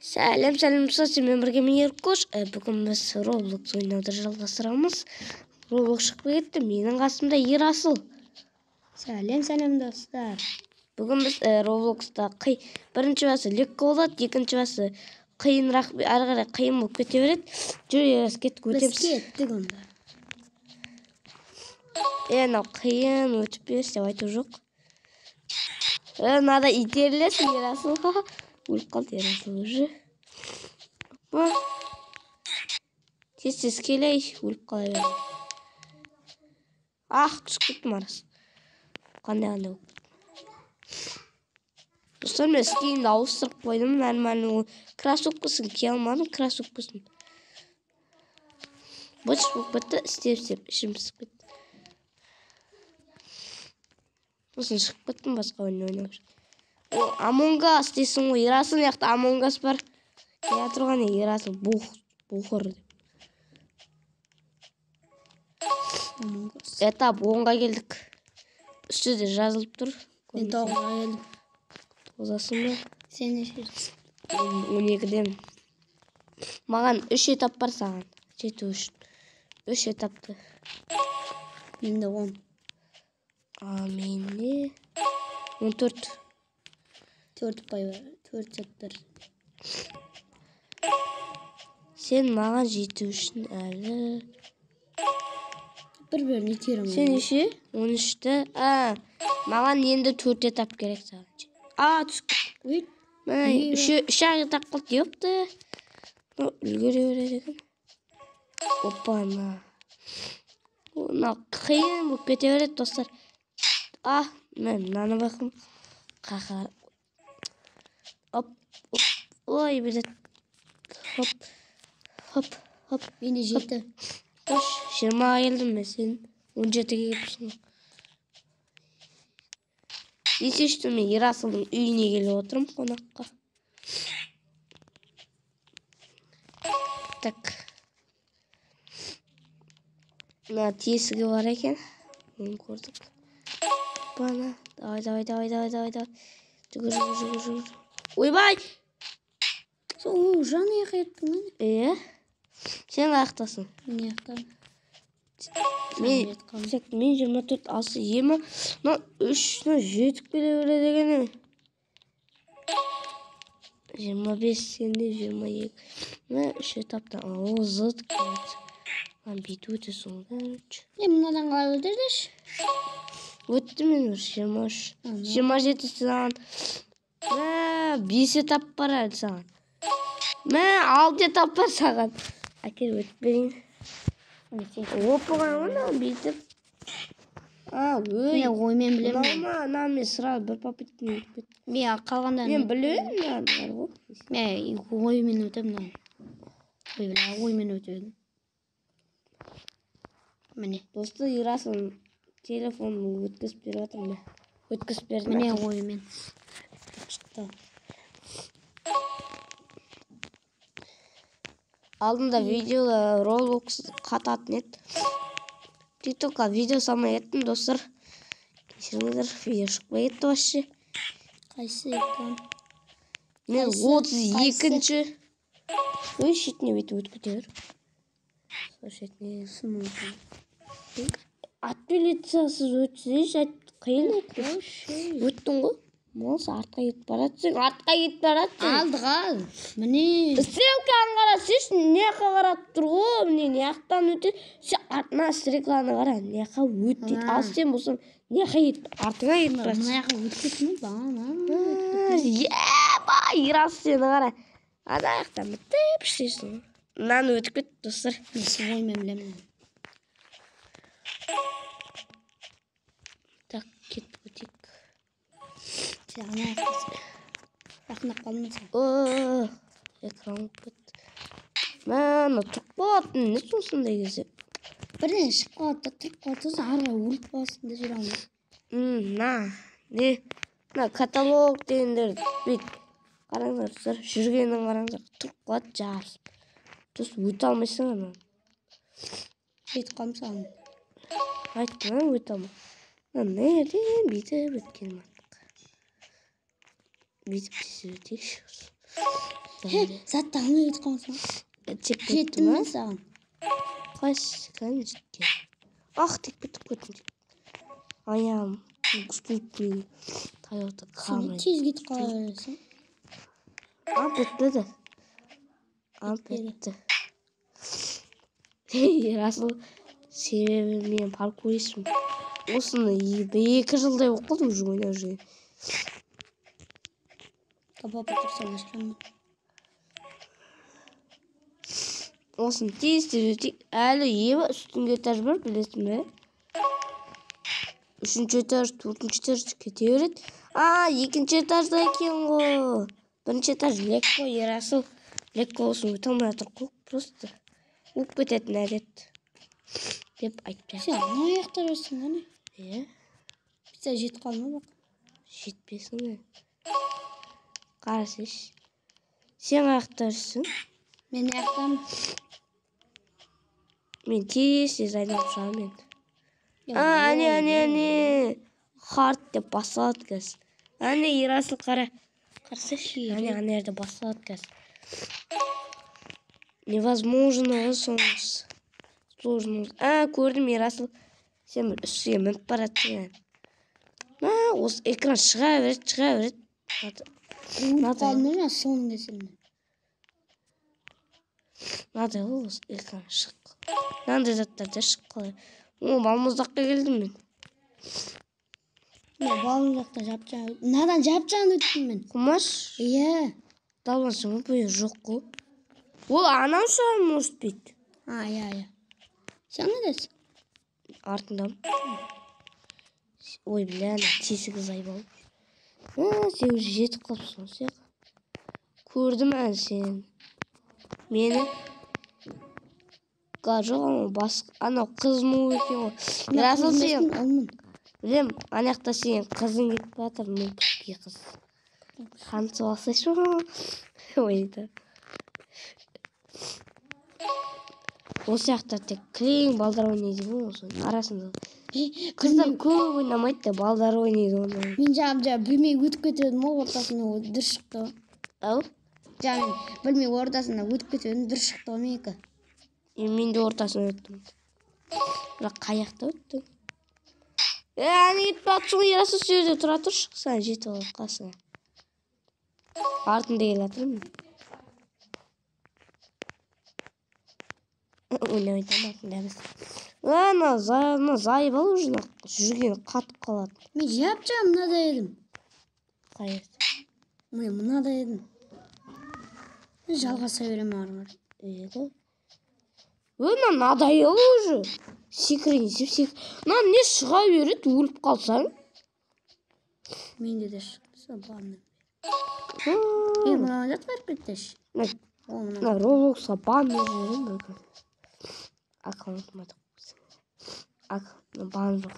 Сәлем, сәлем достар, сенімен бірге мен Еркош. Бүгін біз Roblox ойнауды жалғастырамыз. Roblox шығып кетті. Менің қасымда Ерасыл. Сәлем, сәлем достар. Бүгін біз Robloxта бірінші басы легко болады, екінші басы қиынырақ, ары қарай қиын болып кете береді. Жүр, Ерасыл, кеттік, Біз өтеміз. кеттік онда. Мынау қиын, өтіп берші деп айту жоқ. Мынада итерілесің, Ерасыл. Өліп қалды Ерасыл уже. Опа. Тез-тез келей, өліп қала беремін. Ах, түсіп кеттім арасы. Қандай-қандай болып кетті. Достар, мен скинді ауыстырып қойдым, нормально. Кроссовкасын кие алмадым, кроссовкасын. Быт болып кетті, істеп-істеп, ішім пысып кетті. Сосын шығып кеттім, басқа ойын ойнап. О, Among Us дейсің ғой, Ерасыл, мына жақта Among Us бар. Келе тұрған Ерасыл, бұқыр деп. Among Us. Этап 10-ға келдік. Үсті де жазылып тұр. Мен 9-ға келдім. Тоғыздасың ба? Сен нешедесің? Мен 12-демін. Маған 3 этап бар саған жету үшін. 3 этапты. Менде 10. А, менде 14. 4 ұпай бар, 4 сәт бар. Сен маған жету үшін әлі бір-бірін итере алмаймын. Сен неше? Он үшті. А, маған енді 4 этап керек саған. А, түсіп кетті. Ой. Мә, Неге? үш ақ этап қалды, ёпты. Ну, үлгере береді екен. Опа-на. Мынау қиын болып кете береді, достар. А, мә, мынаны бақым. Қақар. Оп, оп. Ой, білет. Хоп, хоп, хоп. Менде 7. Қош, жиырмаға келдім мен, сен он жетіге келіпсің ғой. Неше мен Ерасылдың үйіне келіп отырмын қонаққа. Так. Мына тесігі бар екен. Оны көрдік. Бана. Давай, давай, давай, давай, давай, давай. Жүгір, жүгір, жүгір, жүгір. Ойбай! Сол, жан жаққа кеттің ғой? Е? Сен қаяқтасың? Мен жақтан. Мен Сен жетіп Сен, мен жиырма төрт алты ема. Мына үш, мына жетіп келе береді екен. Жиырма бес, сенде жиырма екі. Мына үш этаптан озып келеді. Мына бүйтіп өтесің ғой, короче. Е, мынадан қалай өтеді? Өттім мен уже жиырма үш. Ана. Жиырма жеті саған. Мә, 5 этап бар әлі саған. Мә, 6 этап бар саған. Әкел, өтіп берейін. Оп-оңай ғой мынау, бүйтіп. А, өй. Мен оймен білемін. Мынау ма, мынау мен сразу бір попыткамен өтіп кеттім. Мен қалғандарын Мен білемін, мынаны бар ғой. Мен оймен өтемін мынаны. Ой, бля, оймен өтемін. Міне. Достар, Ерасыл телефонын өткізіп беріп жатырмын мен. Өткізіп бердім. Міне Әкел. оймен. Шықты. Алдында видеода Roblox қататын еді. TikTokқа видео салмай кеттім, достар. Кешіріңіздер, видео шықпай кетті вообще. Қайсы екен? Мен Қайсы? отыз екінші. Өй, шетіне бүйтіп өтіп кете бер. Сол шетіне. Сұмын. Отпелицасыз өтсейші, айт, қиын екен. Өттің ғой. Болса, артқа кетіп баратсың, артқа кетіп баратсың. Алдыға. Міне. Стрелканы қарасайшы, мына жаққа қарап тұр ғой, міне, мына жақтан өте. Сен артына стрелканы қара, мына жаққа өт дейді. Ал сен болсаң, мына жаққа кетіп, артыңа кетіп Мына баратсың. жаққа өтіп кеттім ғой, бағана. Еба, Ерасыл сені қара. Ана жақтан бітіп ішесің. Мынаны өтіп кетті, достар. Мен су оймен білемін. Так, кеттік өтейік. Сен ана жақтасың. Жақындап қалдым мен саған. О, экран болып кетті. Мә, мына тұрып қалатын не сондай кезде? Бірдеңе шығып қалады да, тұрып қалады, сосын ары қарай өліп қаласың да жүре алмай. Мына, не? Мына каталог дегендер бүйтіп қараңдар, достар, жүргенін қараңдар, тұрып қалады жарысып. Сосын өте алмайсың ана. Жетіп қалдым саған. Айттым, а, өте алмай. Мына нерден бүйтіп өткенім артық. Бүйтіп тез өтейікші. Кәне. Затты алмай кетіп қалсың. Тек Жеттім мен саған. Қайсы кәне жеткен? Ах, тек бітіп кеттім. Аяғым ступни. Тойота Сен Camry. тез кетіп қала бересің. А, бітпеді. А, Бітпеді. бітті. Расыл, себебі мен паркуристпін. Осыны 2 жылдай болып қалды уже ойнап жүрген. Папа тұрса өшіремін. Осыны тез тез өтейік. Әлі еба үстіңгі этаж бар, білесің бе? 3-ші этаж, 4-ші этаж кете береді. А, 2-ші этажда екен ғой. 1-ші этаж легко, Ерасыл. Легко осыны өте алмай жатыр ғой. Просто өп кететін әдет деп айтпай. Сен ана аяқта жүрсің ғой, не? Иә. Сен жетіп қалдың ба? Жетпесің бе? Қарасайшы. Сен қаяқта жүрсің? Мен аяқтамын. Мен тез тез айналып шығамын енді. А, әне, әне, әне. Хард деп басталады қазір. Әне, Ерасыл, қара. Қарасайшы. Әне, ана жерде басталады қазір. Невозможно ғой соңғысы. Сложно. А, көрдім, Ерасыл. Сен бір үстіге мініп баратсың. Мә, осы экран шыға береді, шыға береді. Өліп қалдым мен соның кесірінен. Мынадай ғой осы экран шығып. Мынандай заттар да шығып қалады. О, балмұздаққа келдім мен. Мен балмұздақта жап-жаңа, мынадан жап-жаңа өттім мен. Құмаш? Иә. Далбансың ғой, бұл жоқ қой. Ол анау шығар, может быть. А, иә, иә. Сен қайдасың? Артындамын. Ой, бля, ана тесігі зайбал. А, сен уже жетіп қалыпсың ғой, сен. Көрдім әлі сені. Мені. Жоқ, анау бас, анау қыз му екен ғой. Расыл, сен. Білем, ана жақта сенің қызың кетіп жатыр, нубский қыз. Қанты алсайшы. Ой, да. Осы жақта тек кілең балдар ойнайды ғой, осының арасында. Қыздар көп ойнамайды да, балдар ойнайды оны. Мен жаңа білмей өтіп кетіп едім ғой, ортасына дұрыс шықты ғой. Ау? Жаңа мен білмей ортасына өтіп кетіп едім, дұрыс шықты ғой менікі. Мен де ортасына өттім. Бірақ қай жақта өттің? Әне кетіп жатсың ғой, Ерасыл, сол жерде тұра тұршы, саған жетіп алып қасыңа. Артында келе жатырмын мен. Ойнап айтамын, артында емес. Ана, зайбал уже, жүрген қатып қалады. Мен жап-жаңа мынада едім. Қай жерде? Мен мынада едім. Мен жалғаса беремін ары қарай. Еді. Мына надоело уже. Секірейін десем, секір. Мына не шыға береді, өліп қалсаң? Менде де шықты, сол баннан. Мына зат қайырып кетті. Мына Роблоксқа бан беріп жіберем бүгін. Аккаунтыма да қойсың. Бан жоқ.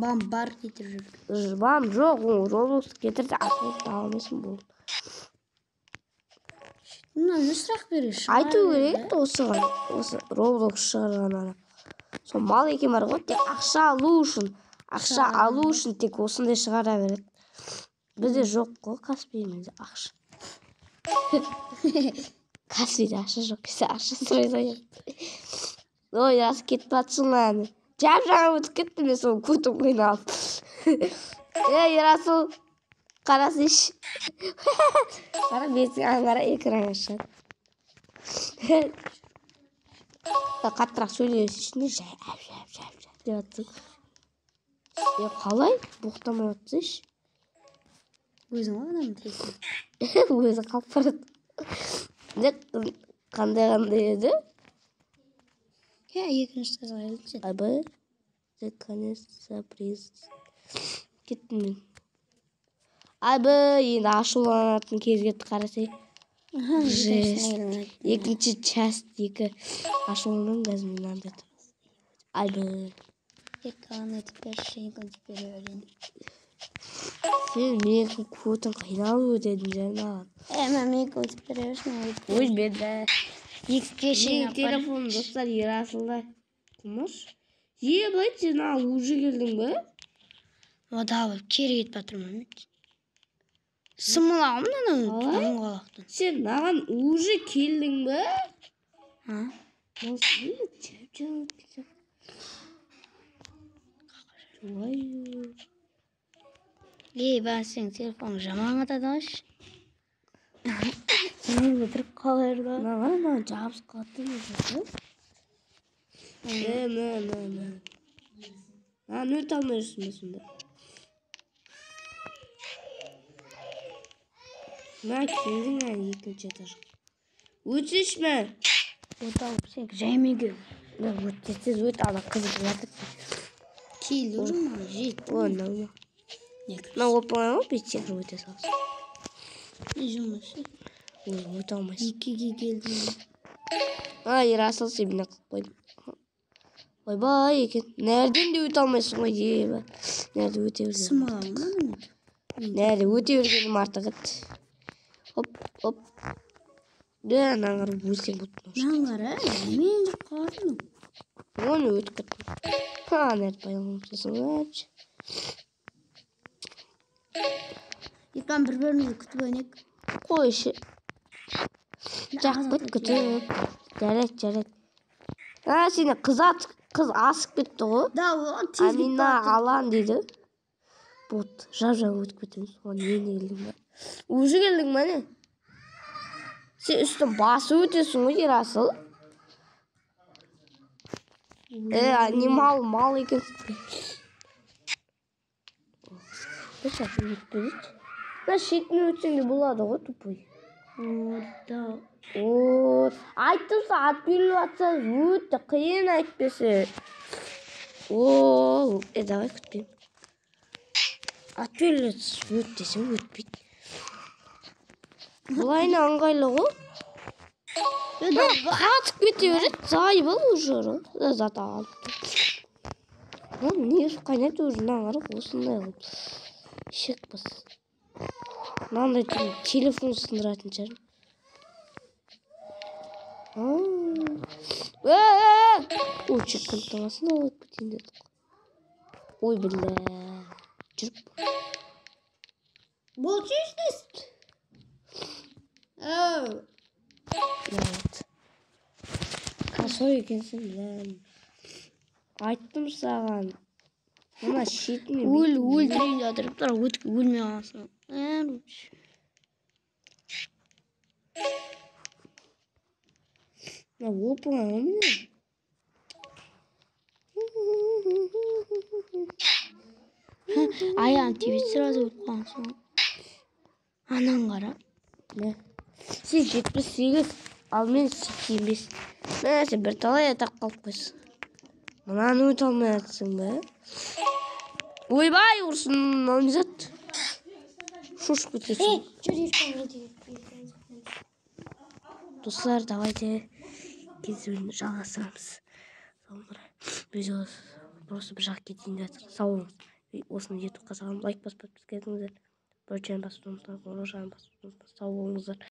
Бан бар кетіріп жүр. Бан жоқ, ол Роблокс кетірді, аккаунтты ала алмайсың болды. Мына не сұрақ береді? Айту керек осыған, осы Роблокс шығарған адам. Сол мал екен бар ғой, тек ақша алу үшін, ақша алу үшін тек осындай шығара береді. Бізде жоқ қой, Каспийде ақша. Каспийде ақша жоқ, бізде ақша сұрайды. Ой, рас кетіп жатсың әне. Жап-жаңа өтіп кеттім мен соны көтім қиналып. Ей, Ерасыл, қарасайшы. Қара, бетіңе қара, экранға шығады. Қаттырақ сөйлесейші, не жай, әп, жай, жай, жай деп жатсың. Қалай? Боқтамай отырсайшы. Өзің ғой адамның тесігі. Өзі қалып барады. Қандай-қандай еді? Иә, екінші этажға келдім сен. Абы, конец сюрприз. Кеттім мен. Абы, енді ашуланатын кез кетті, қарасай. Жесть. Екінші часть 2. Ашуланамын қазір мен мынандай. Абы. Сен менің көтің қиналып өтетін жаңа. Мен менікі өтіп бере берсін. Өз беті. Екіге шейін Менің телефоным достар Ерасылда. Құмаш? Былай сен ал уже келдің бе? Ода алып кері кетіп жатырмын мен. Сымыламын ана Қалай? Доңғалақтан. Сен маған уже келдің бе? А? Осы жап-жаңа өтіп кетсем. Ой. Ей, ба, сенің телефоның жаман атады ғой. Сен өтірік қала берді. Мына қара, маған жабысып қалды да. Мә, мә, мә, мә. Мынаны өте алмай жүрсің бе сонда? Мә, келдің әлі екінші этажға. Өтсейші, мә. Өте алып, сен жаймен кел. Мә, өт, тез өт, ана қыз жатыр. Келді уже, маған жетті. Ой, мынау. Не Мына оп-оңай ғой, бет секіріп өте саласың. Не жұмыс? Ой, өте алмайсың. Екіге келдім. А, Ерасыл, сен мені қылып қойдың. Ойбай екен. Нәрден де өте алмайсың ғой, еба. Нәрде өте бергенім. Сымыламын мен. Нәрде өте бергенім артық еді. Оп, оп. Да, мынаны қарап өлсең болды. Мынаны қара, мен жүріп қалатырмын. Оны өтіп кеттім. Ха, нәрде байланып тұрсың, вообще. Еркан, бір-бірімізді күтіп ойнайық. Қойшы. Жақпайды күтіп. Жарайды, жарайды. А, сені қыз қыз асып кетті ғой. Да, ол тез кетіп Амина бара жатыр. Алан дейді. Вот, жап-жаңа өтіп кетеміз. Оған енді келдің ба? Уже келдің ба, не? Сен үстін басып өтесің ғой, Ерасыл. Не мал, мал екенсің. Өтпейді. Мына шетінен өтсең де болады ғой, тупой. Да. О, айттым саған, ат беріліп жатса өте қиын әйтпесе. О, давай күтпеймін. Ат беріліп жатса өт десем өтпейді. Былайына ыңғайлы ғой. Қатып кете береді, зайбыл уже. Зат алып. Не қайнайды уже, мынаны қарап, осындай қылып. Шек бас. Мынандай телефон сындыратын шығармын. Ой, чеккенттің астына алып кетейін дедік. Ой, білә. Жүріп. Бол шешті. Оу. Evet. Косой екенсің, білә. Айттым саған. Мына шетіне Өл, өлтірейін деп жатыр, бірақ өтіп өлмей қаласың. Лучше. Мына оп-оңай ғой міне. Аяғын тебеді, сразу өліп қаласың. Ананы қара. Мә. Сен 78, ал мен 85. Мә, сен бірталай атақ қалып қойсың. Мынаны өте алмай жатсың ба? Ойбай, ұрсын, мынау не зат? Шошып кетесің. Ей, жүр, Еркан, өте. Достар, давайте келесі бөлімді жалғастырамыз. Видео просто бір жаққа кетейін деп жатыр. Сау болыңыз. Осыны ютубқа саламын. Лайк басып подписка етіңіздер. Бір басып ұмытпаңыз, оң жағын басып ұмытпаңыз. Сау болыңыздар.